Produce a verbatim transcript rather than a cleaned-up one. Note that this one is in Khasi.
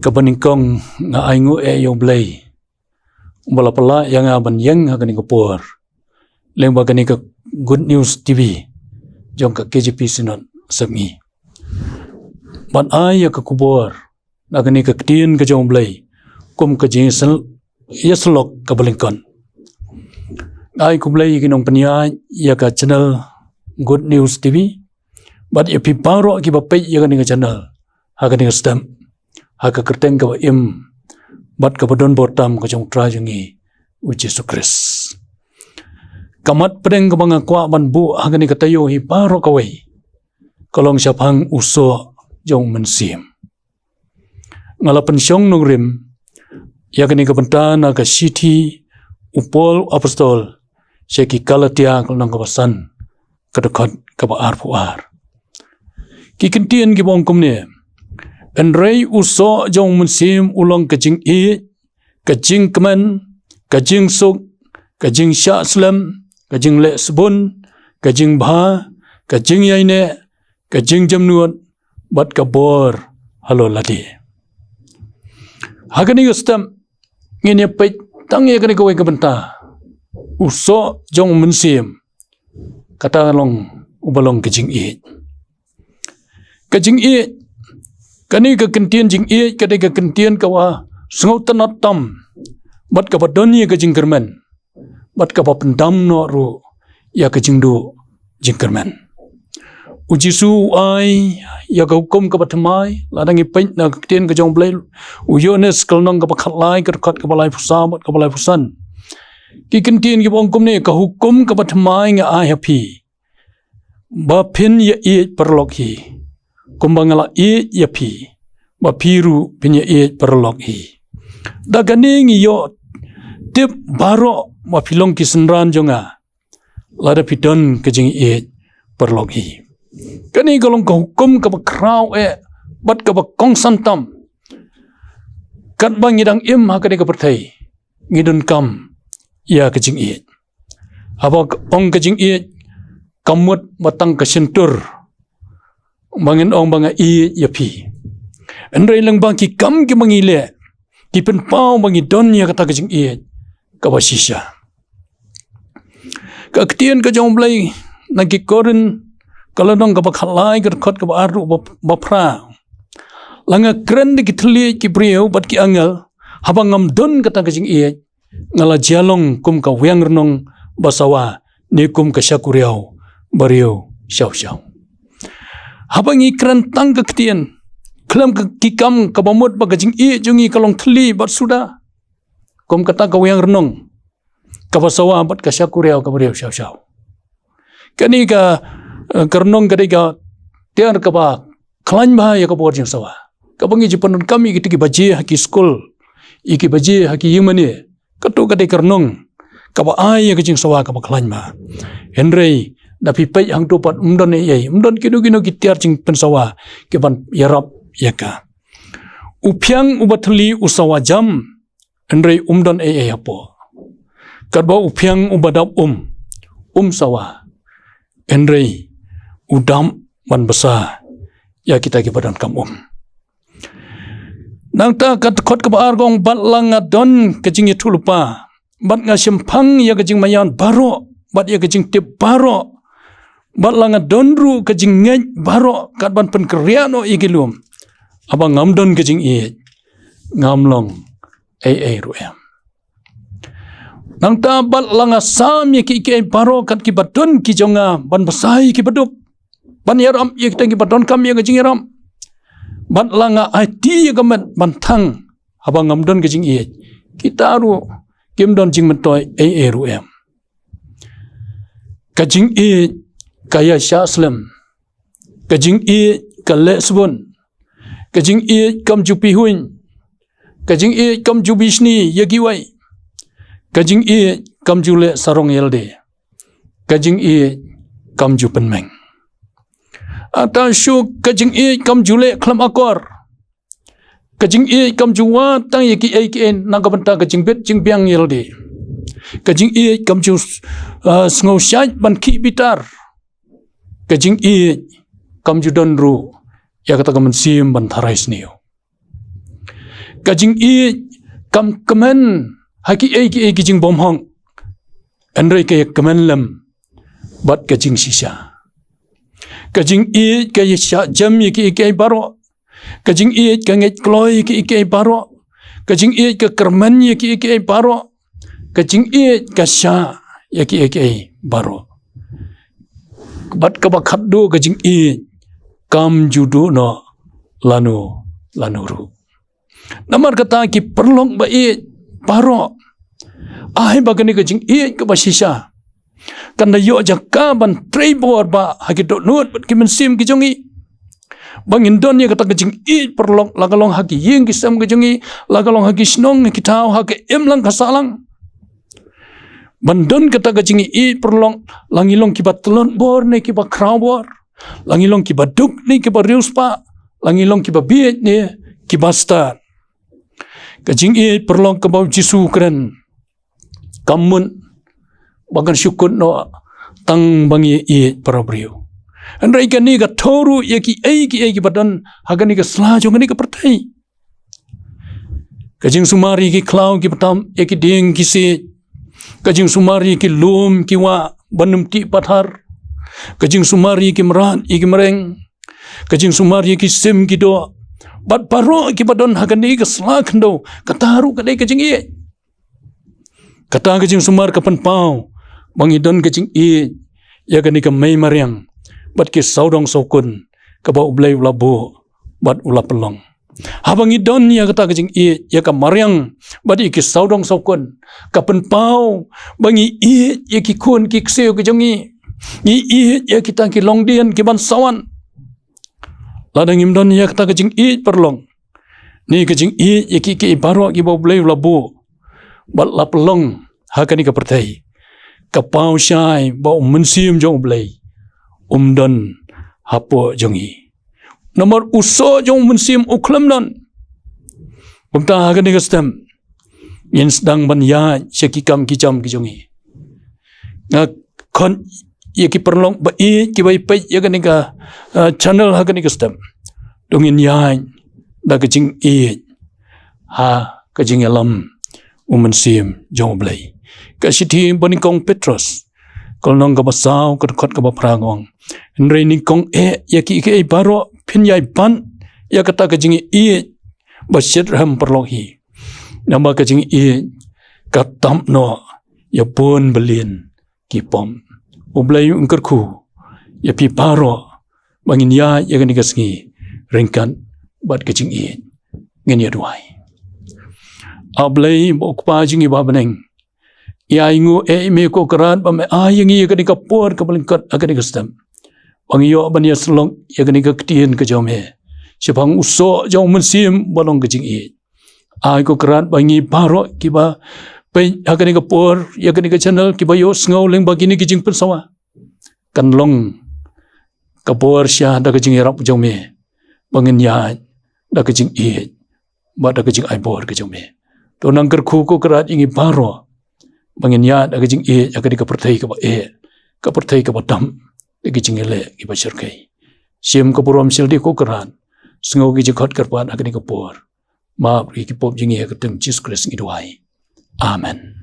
Kaba nyngkong nga ai nguh ïa U Blei ba la pyllait ïa nga ban ïeng ha kane ka por lyngba kane ka Good News T V jong ka K J P Synod Sepngi, ban ai ïa ka khubor na kane ka ktien ka jong U Blei kum ka jingïasel-, ïasyllok kaba lyngkot. Ai khublei ïa ki nongpynïaid ïa ka channel Good News T V bad ïa phi baroh kiba peit ïa kane ka channel ha kane ka step, ha ka kyrteng kaba im bad kaba don bor tam ka jong U Trai jong ngi U Jisu Khrist. Ka mat pdeng kaba nga kwah ban buh ha kane ka taïew hi baroh kawei ka long shaphang u soh jong U Mynsiem. Nga la pynshong nongrim ïa kane ka bynta na ka shithi U Paul Apostol sha ki Galatia ka lynnong kaba san, ka dkhot kaba arphew ar. Ki kyntien kiba ong kumne: Hynrei u soh jong U Mynsiem u long ka jingïeit, ka jingkmen, ka jingsuk, ka jingshah slem, ka jingleh sbun, ka jingbha, ka jingïaineh, ka jingjemnud bad ka bor halor lade. Ha kane ka step ngin ïa peit tang ïa kane kawei ka bynta, u soh jong U Mynsiem, kata long uba long ka jingïeit. Ka jingïeit, kane ka kyntien jingïeit ka dei ka kyntien kaba sngewtynnad tam bad kaba don ïa ka jingkyrmen bad kaba pyndam noh ruh ïa ka jingduh jingkyrmen. U Jisu u ai ïa ka hukum kaba thymmai, lada ngi peit na ka ktien ka jong U Blei, u Ïoannis ka lynnong kaba khatlai, ka dkhot kaba laiphew saw bad kaba laiphew san. Ki kyntien kiba ong kumne: Ka hukum kaba thymmai nga ai ha phi, ba phin ïa ïeit paralok hi, kumba nga la ïeit ïa phi, ba phi ruh phin ïa ïeit paralok hi. Da kane ngi ïoh tip baroh ba phi long ki synran jong nga, lada phi don ka jingïeit paralok hi. Kane ka long ka hukum kaba khraw eh bad kaba kongsan tam. Katba ngi dang im ha kane ka pyrthei, ngi donkam ïa ka jingïeit. Haba ong ka jingïeit, kam mut ba tang ka shyntur ba ngin ong ba nga ïeit ïa phi. Hynrei lyngba ki kam kiba ngi leh, ki pynpaw ba ngi don ïa kata ka jingïeit kaba shisha. Ka ktien ka jong U Blei na ki Korinth ka lynnong kaba khatlai, ka dkhot kaba arphew ba, ba phra: La nga kren da ki thylliej ki briew bad ki angel, haba ngam don kata ka jingïeit, nga la jia long kum ka wiang rnong ba sawa, ne kum ka shakuriaw ba riew shaw shaw. Haba ngi kren tang ka ktien khlem ka ki kam, kaba mut ba ka jingïeit jong ngi ka long thylli bad suda, kum kata ka wiang rnong kaba sawa bad ka shakuriaw kaba riew shaw shaw. Kane ka, eh, ka rnong ka dei ka tiar kaba khlaiñ bha ïa ka bor jingsawa. Kaba ngi ju pyndonkam ïa kita kiba jia ha ki skul, ïa kiba jia ha ki ïingmane, kato ka dei ka rnong kaba ai ïa ka jingsawa kaba khlaiñ bha. Hynrei da phi peit hangto pat, ym don ei ei, ym don kino kino ki tiar jingpynsawa kiban ïarap ïa ka. U phiang uba thylli u sawa jam, hynrei um don ei ei hapoh. Katba u phiang uba dap um, um sawa, hynrei u dap ban bsa ïa kita kiba donkam um. Nangta ka dkhot kaba ar ka ong: Bad la nga don ka jingïathuhlypa, bad nga shemphang ïa ka jingmaïan baroh bad ïa ka jingtip baroh, bad la nga don ruh ka jingngeit baroh, kat ban pynkhreh noh ïa ki lum, haba ngam don ka jingïeit, ngam long ei ei ruh em. Nangta bad la nga sam ïa ki, ki ei baroh kat kiba don ki jong nga, ban bsa ïa kiba duk, ban ïarap ïa kita kiba donkam ïa ka jingïarap. Bad la nga aiti ïa ka met ban thang, haba ngam don ka jingïeit, kita ruh kim don jingmyntoi ei ei ruh em. Ka jingïeit ka ïa shah slem. Ka jingïeit ka leh sbun. Ka jingïeit kam ju pihuiñ. Ka jingïeit kam ju bishni ïa kiwei. Ka jingïeit kam ju leh sarong ïalade. Ka jingïeit kam ju pynmeng. Ata shu ka jingïeit kam ju leh khlem akor. Ka jingïeit kam ju wad tang ïa ki ei ki ei na ka bynta ka jingbit jingbiang ïalade. Ka jingïeit kam ju, ah, sngew shait ban khih bitar. Ka jingïeit kam ju don ruh ïa kata ka mynsiem ban tharai sniew. Ka jingïeit kam kmen ha kiei kiei ki jingbymhok, hynrei ka ïakmen lem bad ka jingshisha. Ka jingïeit ka ïa shah jem ïa kiei kiei baroh. Ka jingïeit ka ngeit kloi ïa kiei kiei baroh. Ka jingïeit ka kyrmen ïa kiei kiei baroh. Ka jingïeit ka shah ïa kiei kiei baroh. Bad kaba khatduh ka jingïeit kam ju duh noh lano lano ruh. Namar kata ki paralok ba ïeit baroh, ai ba kane ka jingïeit kaba shisha kan da ïoh jaka ban trei bor ba ha ki dohnud bad ki mynsiem ki jong ngi. Ba ngin don ïa kata ka jingïeit paralok, la ka long ha ki ïing ki sem ki jong ngi, la ka long ha ki shnong ki thaw, ha ka imlang ka sahlang. Ban don kata ka jingïeit paralok, la ngi long kiba tlot bor ne kiba khraw bor, la ngi long kiba duk ne kiba riewspah, la ngi long kiba bieit ne kiba stad. Ka jingïeit paralok kaba u Jisu u kren, kam mut ba kan shu kut noh tang ba ngi ïeit para briew. Hynrei kane ka thoh ruh ïa kiei kiei kiba don ha kane ka sla jong kane ka pyrthei. Ka jingsumar ïa ki khlaw kiba tam, ïa ki dieng ki siej. Ka jingsumar ïa ki lum ki wah ban ym tih pathar. Ka jingsumar ïa ki mrad ïa ki mreng. Ka jingsumar ïa ki sim ki doh. Bad baroh kiba don ha kane ka sla khyndew, kata ruh ka dei ka jingïeit. Kata ka jingsumar ka pynpaw ba ngi don ka jingïeit ïa kane ka mei mariang bad ki sawdong sawkun kaba U Blei u la buh bad u la pynlong. Haba ngi don ïa kata ka jingïeit ïa ka mariang bad ïa ki sawdong sawkun, ka pynpaw ba ngi ïeit ïa ki khun ki ksiew ki jong ngi. Ngi ïeit ïa kita ki longdien ki ban sa wan. Lada ngim don ïa kata ka jingïeit paralok, ne ka jingïeit ïa kiei kiei baroh kiba U Blei u la buh bad la pynlong ha kane ka pyrthei, ka paw shai ba u Mynsiem jong U Blei um don hapoh jong ngi. Namar u soh jong u Mynsiem u khlem don. Kumta ha kane ka step ngin sdang ban ïaid sha ki kam ki jam ki jong ngi. Nga khot ïa ki paralok ba ïeit kiba ïa peit ïa kane ka, uh, channel ha kane ka step, to ngin ïaid da ka jingïeit ha ka jingïalam u Mynsiem jong U Blei. Ka shithi ba nyngkong Petros, ka lynnong kaba saw, ka dkhot kaba phra ka ong: Hynrei nyngkong eh ïa kiei kiei baroh phin ïai bat ïa kata ka jingïeit ba shitrhem paralok hi. Namar ka jingïeit ka tap noh ïa bun billion ki pop. U Blei un kyrkhu ïa phi baroh ba ngin ïaid ïa kane ka sngi ryngkat bad ka jingïeit. Ngin ïa duwai. A Blei ba u Kpa jong ngi ba ha bneng, ïa ngi, eh, me ko Kynrad ba me ai ïa ngi ïa kane ka por kaba lyngkot ha kane ka step, ba ngi ïoh ban ïa syllok ïa kane ka ktien ka jong me shaphang u soh jong u Mynsiem ba long ka jingïeit. Ai ko Kynrad ba ngi baroh kiba peit ha kane ka por ïa kane ka channel, kiba ïohsngew lyngba kine ki jingpynsawa, kan long ka por sha da ka jingïarap jong me ba ngin ïaid da ka jingïeit bad da ka jingai bor ka jong me. To nang kyrkhu ko Kynrad ïa ngi baroh ba ngin ïaid da ka jingïeit ha kane ka pyrthei kaba eh, ka pyrthei kaba dap da ki jingïaleh kiba shyrkhei. Shim ka burom shildi ko Kynrad, sngew ki jingkhot kyrpad ha kane ka por. Map ïa ki pop jong ngi ha ka kyrteng Jisu Khrist ngi duwai. Amen.